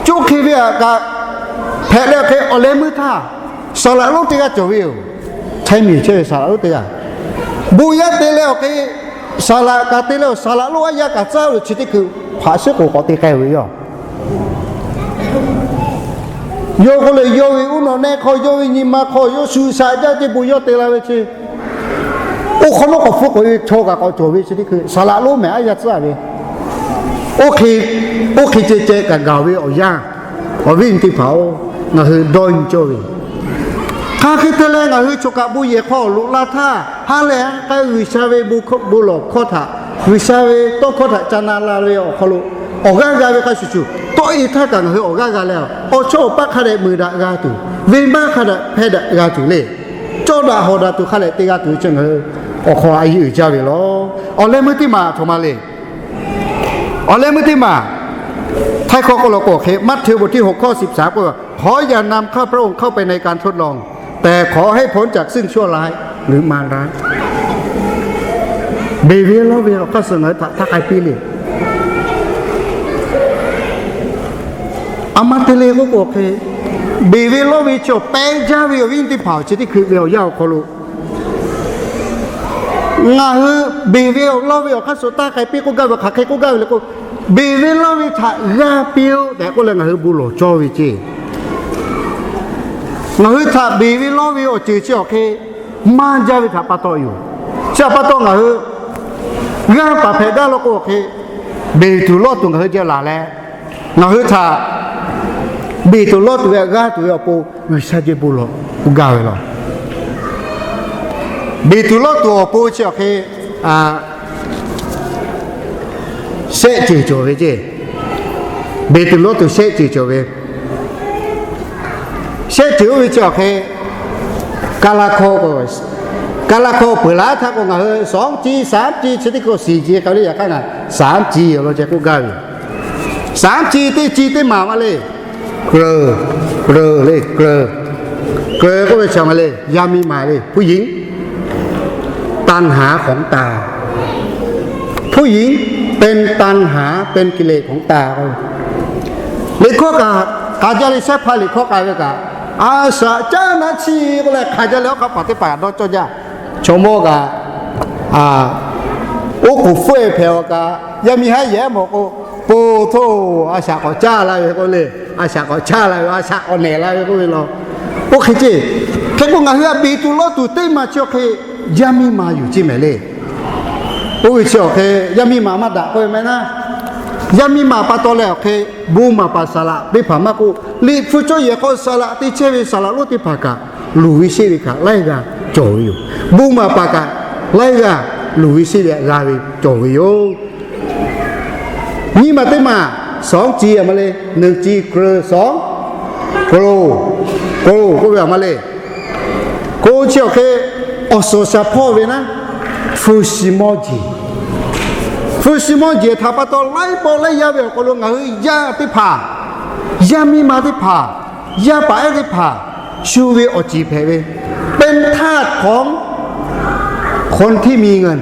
coˇ hk'e ve htaꞈ kaꞈ hpehꞈ leh awˬ hk'e awˬ leh meuˇ htaˇ, saˍ laꞈ lonˉ teˇ g'aˇ cawˬ ve yoˬ. Htaiˇ miˬ chehˇ ve saˍ laꞈ lonˉ teˇ g'aˇ, bon yaˇ te leh awˬ hk'e, saˍ laꞈ kaꞈ te leh awˬ saˍ laꞈ lonˉ aˉ yaˇ kaꞈ tcuhˉ lo chi teˇ hkui hpaꞈ shiˉ k'oˍ k'awꞈ te k'ai ve yoˬ. Yawˇ k'oˆ leh, yawˇ ve uˉ nawˬ nehˆ hk'aw, yawˇ ve nyi ma hk'aw yawˇ shuˍ shaꞈ jaˇ ceˇ bon yawˇ te la ve chi. Oˇ hk'awꞈ nawˉ k'awꞈ hpfuhˇ k'oꞈ ve chaw kaꞈ k'awꞈ cawˬ ve chi teˇ hkui saˍ laꞈ lonˉ mehˍ aˉ yaˇ tcuhˉ ve. Oˇ hk'e, oˇ hk'e ceh ceh kaꞈ gaˬ ve awˬ yanˇ, awˬ viˉ teˇ hpaˍ-oˬ, ngaˬ hui dawˇ nyi cawˇ ve, hk'aˬ hk'e te leh ngaˬ hui choˬ kaꞈ bon yehˬ hk'aw loꞈ la htaˇ, ha lehˬ k'ai G'uiˬsha ve bon lawˬ hkawˇ htaꞈ, G'uiˬsha ve tawˇ hkawˇ htaꞈ ca na la ve awˬ hk'aw lo, awˬ g'aˇ g'a ve hk'a shuˍ shuˍ, tawˆ e htaˇ kaꞈ ngaˬ hui awˬ g'aˇ g'a leh, awˬ chawˇ awˬ paˆ hk'a dehꞈ muiˬ daꞈ g'a tuˬ, venˇbaˆ hk'a dehꞈ hpehˇ daꞈ g'a tuˬ le. Cawˇ daꞈ hawˍ daꞈ tuˬ hk'a dehꞈ te g'a tuˬ ve chi ngaˬ hui awˬ hk'aw a yeˇ uiˍ jaˇ ve law. Awˬ leh meuˇ teˇ maˬ aˬ htoꞈ ma le. Awˬ leh meuˇ teˇ maˬ, htaiˇ hkawˇ k'oˆ law k'o hk'e, Maꞈhtehˍ บทที่หก ข้อสิบสาม k'o, ขออย่านำข้าพระองค์เข้าไปในการทดลอง แต่ขอให้พ้นจากซึ่งชั่วร้าย หรือมารร้าย. Beˬ ve lawˇ ve awˬ hk'aˇ suh ngaˬ hui htaꞈ htaˇ k'ai piˇ le. A ma te le k'oˆ k'o hk'e, beˬ ve lawˇ ve chi awˬ pehˇ jaˇ ve awˬ viˉ teˇ hpaˍ awˬ chi teˇ hkui ve awˬ yanˇ awˬ hk'aw lo, ngaˬ hui beˬ ve awˬ lawˇ ve awˬ hk'aˇ suh taˇ k'ai piˇ k'oˆ gaˇ ve hk'aˬ hk'e k'oˆ gaˇ ve le k'o, beˬ ve lawˇ ve htaꞈ g'aˇ piˇ-oˆ tehꞈ k'oˆ leh ngaˬ hui bon lawˬ cawˇ ve ceˇ. Ngaˬ hui htaꞈ beˬ ve lawˇ ve awˬ ceuˬ chi awˬ hk'e maˇ jaˇ ve htaꞈ pa taw yoˬ. Chi htaꞈ pa taw ngaˬ hui g'aˇ paˍ hpehꞈ gaˇ law k'o awˬ hk'e, beˬ tuˬ lawˇ tuˬ ngaˬ hui jeh laˬ leh, ngaˬ hui htaꞈ beˬ tuˬ lawˇ tuˬ ve g'aˇ tuˬ ve awˬ pon G'uiˬsha jeh bon lawˬ k'oˆ gaˇ ve law. Beˍ tuˬ lawˇ tuˬ awˬ pon chi awˬ hk'e shehˆ ceuˬ cawˬ ve ceˇ. Beˍ tuˬ lawˇ tuˬ shehˆ ceuˬ cawˬ ve. Shehˆ ceuˬ oˇ ve chi awˬ hk'e, Kaˍlaˍhkawˇ k'o, Kaˍlaˍhkawˇ peuˬ laˇ htaˇ k'o ngaˬ hui สอง ci สาม ci chi teˇ hkui สี่ ci k'ai le, yaꞈ hk'aˇ ngaˬ สาม ci awˬ lawn ceh k'oˆ gaˇ ve yoˬ. สาม ci teˇ ci teˇ maˬ maˇ le. Keunˍ, keunˍ le, keunˍ. Keunˍ k'oˆ ve chi maˇ le, yaˇ miˇ ma le, ผู้หญิง ตัณหาของตา ผู้หญิงเป็นตัณหา เป็นกิเลสของตา Liꞈ hkawˇ kaꞈ k'aˍ jaˇ le, shehˆ hpaˇ liꞈ hkawˇ k'ai ve kaꞈ, a shaꞈ caˉ naˆ chi k'oˆ leh hk'a jaˇ leh awˬ hk'aˇ paˍ teˇ hpaˍ dawˇ cawˇ jaˇ. Chaw mawˇ kaꞈ, oˉ k'oˍ hpfuhˆ-e hpehꞈ-aˬ kaꞈ, yaˇ miˇ haˉ yehˬ mawˬ k'o, po htoˇ, a shaꞈ k'awꞈ caˇ la ve k'oˆ le, a shaꞈ k'awꞈ caˇ la ve, a shaꞈ k'awꞈ nehˬ la ve k'oˆ ve law. Oˇ hk'e ceˇ. Hk'e k'o ngaˬ hui a beˍ tuˬ lawˇ tuˬ teˇ maˬ chi awˬ hk'e, yaˇ miˇ ma yuˬ ceˇ mehˍ le. Oˇ ve chi awˬ hk'e yaˇ miˇ ma maˇ daꞈ k'oˆ ve maˇ heˆ naˉ. Yaˇ miˇ ma pa taw leh awˬ hk'e, bon maˍ paˍ saˍ laꞈ teˇ hpaˍ maˇ k'oˆ, Liꞈ hpu cawˇ yehˬ hk'aw saˍ laꞈ te chehˇ ve saˍ laꞈ lonˉ teˇ hpaˍ kaꞈ, luˬ ve sheˆ ve kaꞈ laiˉ g'aˇ cawˬ ve yoˬ. Bon maˍ paˍ kaꞈ laiˉ g'aˇ luˬ ve sheˆ ve g'a ve cawˬ ve yoˬ. Nyiˇ maˬ teˇ maˬ, สอง ci maˇ le, หนึ่ง ci keunˍ, สอง keunˍ, keunˍ k'oˆ ve maˇ le. K'o chi awˬ hk'e awˬ suhˍ awˬ shaˍ hpawˇ ve naˉ, hpu shi mawˇ jeˬ. Hpu shi mawˇ jeˬ htaꞈ pa taw laiˉ pawˆ laiˉ yaˇ ve awˬ hk'aw lo ngaˬ hui yaˇ teˇ hpaˍ, yaˇ miˇ ma teˇ hpaˍ, yaˇ paˍ ehˉ teˇ hpaˍ, shu ve awˬ ceˬ hpehꞈ ve, เป็นธาตุของคนที่มีเงิน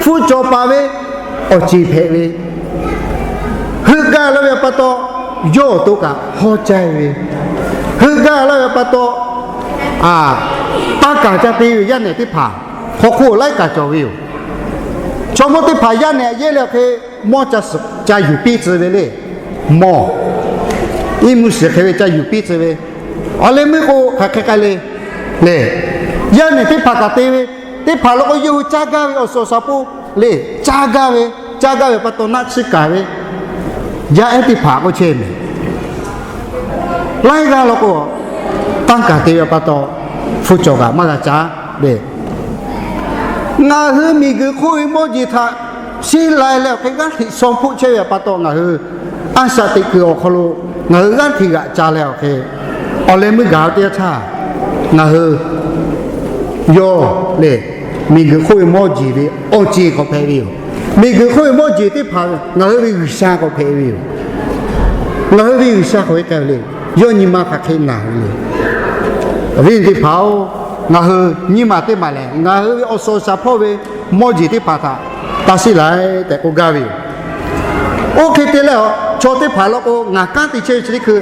hpu cawˬ paˍ ve awˬ ceˬ hpehꞈ ve, heuˆ gaˇ laˇ ve pa taw, yawˇ awˬ to kaꞈ hawˉ caˇ ve, heuˆ gaˇ laˇ ve pa taw, a, taˇ kaˍ ca te ve yaˇ nehˬ teˇ hpaˍ, hk'aw hk'oˆ laiˉ kaꞈ cawˬ ve yoˬ. Chaw mawˇ teˇ hpaˍ yaˇ nehˬ yehˇ leh awˬ hk'e, mawˇ ca yuˬ piˇ tcuh ve le. Mawˇ, iˉ mvuhˇ shiˍ hk'e ve ca yuˬ piˇ tcuh ve, awˬ leh meuˇ k'o hk'aˬ hk'e k'ai le. Le, yaˇ nehˬ teˇ hpaˍ kaꞈ te ve, teˇ hpaˍ law k'o yawˇ hui caˇ gaˇ ve awˬ suhˍ awˬ shaˍ hpawˇ le, caˇ gaˇ ve, caˇ gaˇ ve pa taw naˆ tsuhˇ kaˍ ve, yaˇ ehˉ teˇ hpaˍ k'oˆ chehˇ mehˍ. Laiˉ g'aˇ law k'o, tanˇ kaˍ te ve pa taw, hpu cawˬ kaꞈ maˇ g'a caˇ le. Ngaˬ hui miˬguiˬ hk'oˆ ve mawˇ jeˬ htaꞈ shiˉ lai leh awˬ hk'e g'aˇ hteꞈ shaw hpoˆ chehˇ ve pa taw ngaˬ hui a shaꞈ teꞈ kuiˬ awˬ hk'aw lo ngaˬ hui g'aˇ hteꞈ g'aꞈ ca leh awˬ hk'e, awˬ leh meuˇ gaˬ teˇ yanˇ htaˇ, ngaˬ hui yawˇ le, miˬguiˬ hk'oˆ ve mawˇ jeˬ ve awˬ ceˬ k'awꞈ hpehꞈ ve yoˬ. Miˬguiˬ hk'oˆ ve mawˇ jeˬ teˇ hpaˍ ngaˬ hui ve G'uiˬsha k'awꞈ hpehꞈ ve yoˬ. Ngaˬ hui ve G'uiˬsha k'awꞈ ve k'ai ve le. Yawˇ nyi ma hk'aˬ hk'e naˬ ve le. Awˬ viˉ teˇ hpaˍ-oˬ, ngaˬ hui nyiˇ maˬ teˇ maˬ lehˬ, ngaˬ hui ve awˬ suhˍ awˬ shaˍ hpawˇ ve mawˇ jeˬ teˇ hpaˍ htaꞈ taˇ shiˉ lai tehꞈ k'oˆ gaˇ ve yoˬ. Oˇ hk'e te leh, chaw teˇ hpaˍ law k'o ngaˬ kanˉ te chehˇ ve chi teˇ hkui,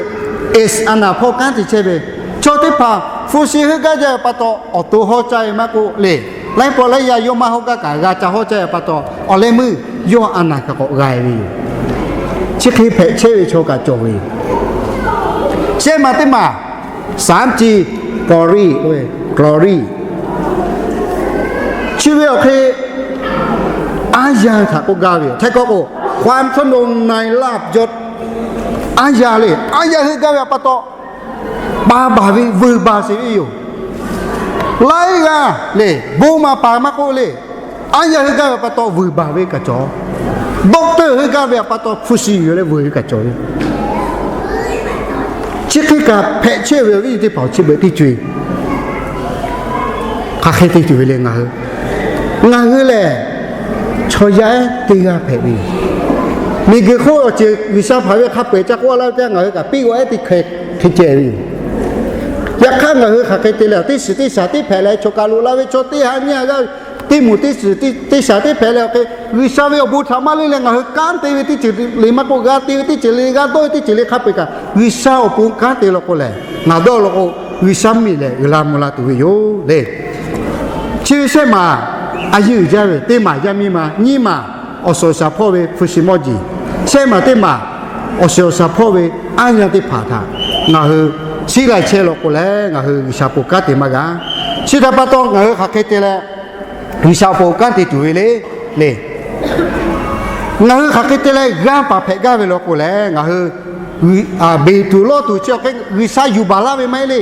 eˍ, a naˬ hpawˇ kanˉ te chehˇ ve, chaw teˇ hpaˍ hpu shi heuˆ gaˇ jaˇ ve pa taw awˬ to hawˉ caˇ ve maˇ k'oˆ le. Laiˉ pawˆ laiˉ yaˇ yawˇ maˇ hawˉ gaˇ kaꞈ g'a ca hawˉ caˇ ve pa taw, awˬ leh meuˇ yawˇ a naˬ kaꞈ k'awꞈ g'a ve yoˬ. Chi hk'e hpehꞈ chehˇ ve chaw kaꞈ cawˬ ve yoˬ. Shehˆ maˬ teˇ maˬ, สาม ci, glory, glory. Chi ve awˬ hk'e aˉ yaˇ htaꞈ k'oˆ gaˇ ve yoˬ. Htaiˇ hkawˇ k'o, ความทะนงในลาภยศ aˉ yaˇ le, aˉ yaˇ heuˆ gaˇ ve pa taw, pa baˬ ve vuiˬ baˬ sheˍ ve yoˬ. Laiˉ g'aˇ le, bon maˍ paˍ maˇ k'oˆ le, aˉ yaˇ heuˆ gaˇ ve pa taw vuiˬ baˬ ve kaꞈ cawˬ. Doctor heuˆ gaˇ ve pa taw hpu shi yuˬ leh vuiˬ ve kaꞈ cawˬ ve. Chi hk'e kaꞈ hpehꞈ chehˇ ve awˬ viˉ teˇ hpaˍ-oˬ, chi beuꞈ teˇ co-e hk'aˬ hk'e te tuˬ ve le ngaˬ hui. Ngaˬ hui lehˬ, chaw yaˇ ehˉ teˇ g'aˇ hpehꞈ ve yoˬ. Miˬguiˬ hk'oˆ awˬ ceuˬ G'uiˬsha hpanˍ ve hk'a peu-eˬ ca k'oˆ laˇ ve teˇ yanˇ ngaˬ hui kaꞈ piˇ g'awˬ ehˉ teˇ hkeh hk'e ceh ve yoˬ. Yaꞈ hk'aˇ ngaˬ hui hk'aˬ hk'e te leh, teˇ shiˍ teˇ shaˍ teˇ hpehꞈ leh, chaw kaˬ lo la ve chaw teˇ ha nyiˇ ha g'aˇ teˇ moˍ teˇ shiˍ teˇ shaˍ teˇ hpehꞈ leh awˬ hk'e, G'uiˬsha ve awˬ bon htaꞈ maˇ leˇ leh ngaˬ hui kanˉ te ve teˇ ceuˬ le maˇ k'oˆ, g'a te ve teˇ ceuˬ le, g'a dawˇ ve teˇ ceuˬ le hk'a peu-eˬ kaꞈ, G'uiˬsha awˬ pon kanˉ te law k'o lehˬ, ngaˬ dawˇ law k'o, G'uiˬsha miˬ lehˬ uiˍ la mvuh la tuˬ ve yoˬ le. Chi ve shehˆ maˬ a yeˇ uiˍ jaˇ ve teˇ maˬ yaˇ miˇ ma, nyiˇ maˬ awˬ suhˍ awˬ shaˍ hpawˇ ve hpu shi mawˇ jeˬ, shehˆ maˬ teˇ maˬ awˬ suhˍ awˬ shaˍ hpawˇ ve aˉ yaˇ teˇ hpaˍ htaꞈ ngaˬ hui shiˉ lai chehˇ law k'o lehˬ, ngaˬ hui G'uiˬsha pon kanˉ te maˇ g'a. Chi htaꞈ pa taw ngaˬ hui hk'aˬ hk'e te leh G'uiˬsha awˬ pon kanˉ te tuˬ ve le le. Ngaˬ hui hk'aˬ hk'e te leh g'aˇ paˍ hpehꞈ gaˇ ve law k'o lehˬ, ngaˬ hui beˬ tuˬ lawˇ tuˬ chi awˬ hk'e G'uiˬsha yuˬ baˬ laˇ ve maˇ heˆ le.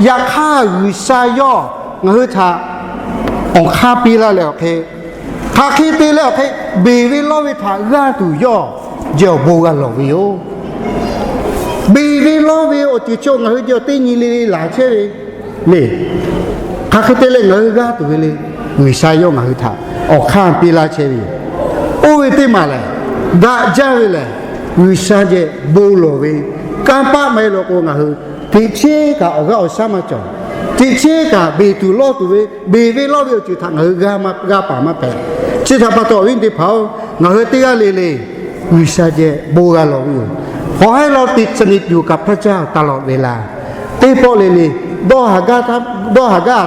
Yaꞈ hk'aˇ G'uiˬsha yawˇ ngaˬ hui htaꞈ awˬ hk'aˇ piˇ laˇ leh awˬ hk'e, hk'aˬ hk'e te leh awˬ hk'e, beˬ ve lawˇ ve htaꞈ g'aˇ tuˬ yawˇ jehˬ awˬ bon g'a lawˬ ve yoˬ. Beˬ ve lawˇ ve awˬ ceuˬ chaw ngaˬ hui jehˬ awˬ teˇ nyi le le laˬ chehˇ ve le. Hk'aˬ hk'e te leh ngaˬ hui g'aˇ tuˬ ve le. G'uiˬsha yawˇ ngaˬ hui htaꞈ awˬ hk'aˇ piˇ laˇ chehˇ ve yoˬ. Oˇ ve teˇ maˬ lehˬ, daꞈ jaˇ ve lehˬ, G'uiˬsha jehˬ bon lawˬ ve kanˇ paˆ maˇ heˆ law k'o, ngaˬ hui teꞈ chiˉ kaꞈ awˬ g'aˇ awˬ shaˉ maˇ cawˬ. Teꞈ chiˉ kaꞈ beˬ tuˬ lawˇ tuˬ ve, beˬ ve lawˇ ve awˬ ceuˬ htaꞈ ngaˬ hui g'a pa maˇ hpehꞈ. Chi htaꞈ pa taw, awˬ viˉ teˇ hpaˍ-oˬ, ngaˬ hui teˇ g'aˇ le le G'uiˬsha jehˬ bon g'a lawˬ ve yoˬ. Hk'awꞈ haiˉ law te tsuhˇ ni yuˬ kaꞈ hpaˇ caˇ taˍ lawˬ ve laˇ. Teˇ pawˆ le le, dawˇ haˍ gaˇ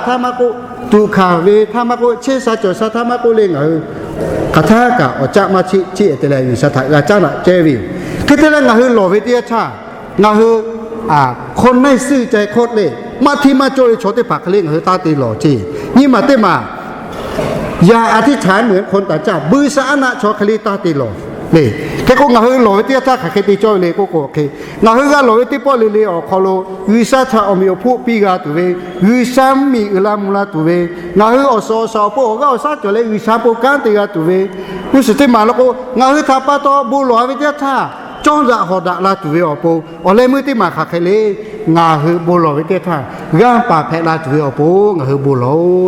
htaˇ maˇ k'oˆ, tuꞈ hkanˍ ve htaˇ maˇ k'oˆ, chehˇ sha cawˬ sha htaˇ maˇ k'oˆ le, ngaˬ hui hk'aˬ htaˇ kaꞈ awˬ caˆ maˇ cheˆ cheˆ te leh G'uiˬsha htaꞈ g'a caˉ daꞈ cehˇ ve yoˬ. Hk'e te leh ngaˬ hui lawˬ ve teˇ yanˇ htaˇ, ngaˬ hui hk'awꞈ naiˇ suhˆ ca hk'awꞈ le, maˇ hteˇ maˇ cawˇ ve chaw teˇ hpaˍ hk'e le ngaˬ hui taˇ te lawˬ ceˇ. Nyiˇ maˬ teˇ maˬ, yaꞈ a htiˇ htaꞈ meuꞈ hk'aw taˍ caˇ buiˇshaˆaˉnaˆ chaw hk'e le taˇ te lawˬ le. Hk'e k'o, ngaˬ hui lawˬ ve teˇ yanˇ htaˇ hk'aˬ hk'e te cawˇ ve le k'oˆ k'o, hk'e ngaˬ hui g'a lawˬ ve teˇ pawˆ le le awˬ hk'aw lo, G'uiˬsha htaꞈ awˬ meꞈ awˬ hponˇ piˇ g'a tuˬ ve, G'uiˬsha mvuhˇmiˬ uiˍ la mvuh la tuˬ ve, ngaˬ hui awˬ suhˍ awˬ shaˍ awˬ pon awˬ g'aˇ awˬ shaˉ cawˬ leh G'uiˬsha pon kanˉ te g'a tuˬ ve, g'uˇ suhˍ teˇ maˬ law k'o, ngaˬ hui htaꞈ pa taw bon lawˬ ve teˇ yanˇ htaˇ, cawˇ daꞈ hawˍ daꞈ la tuˬ ve awˬ pon, awˬ leh meuˇ teˇ maˬ hk'aˬ hk'e le, ngaˬ hui bon lawˬ ve teˇ yanˇ htaˇ g'aˇ paˍ hpehꞈ la tuˬ ve awˬ pon ngaˬ hui bon lawˬ-o.